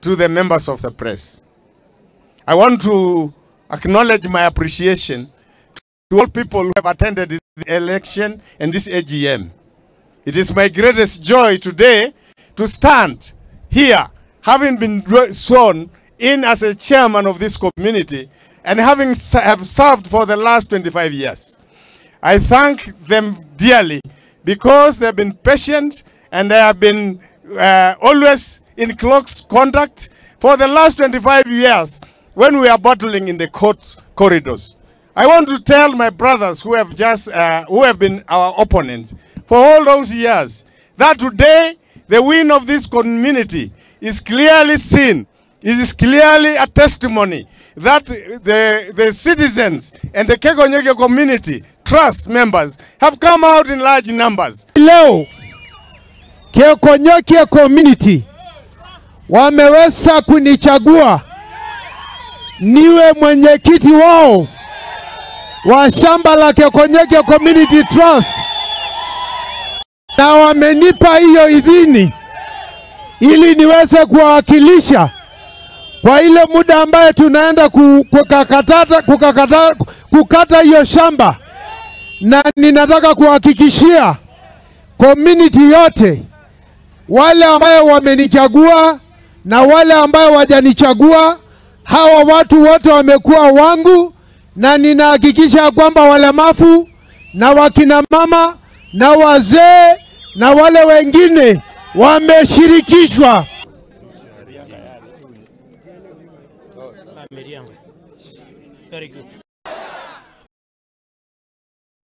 to the members of the press. I want to acknowledge my appreciation to all people who have attended the election and this AGM. It is my greatest joy today to stand here, having been sworn in as a chairman of this community and having have served for the last 25 years. I thank them dearly because they've been patient and they have been always in close contact for the last 25 years when we are battling in the court corridors. I want to tell my brothers who have just who have been our opponents for all those years that today the win of this community is clearly seen. It is clearly a testimony that the citizens and the Keekonyokie community trust members have come out in large numbers. Leo Keekonyokie community wameweza kunichagua niwe mwenyekiti wao wa shamba la Keekonyokie Community Trust, na wamenipa hiyo idhini ili niweze kuwakilisha kwa ile muda ambaye tunaenda kukata hiyo shamba. Na ninataka kuhakikishia community yote, wale ambayo wamenichagua na wale ambayo wajanichagua, hawa watu wote wamekuwa wangu, na ninahakikisha kwamba walemavu na wakina mama na wazee na wale wengine wameshirikishwa. Very good.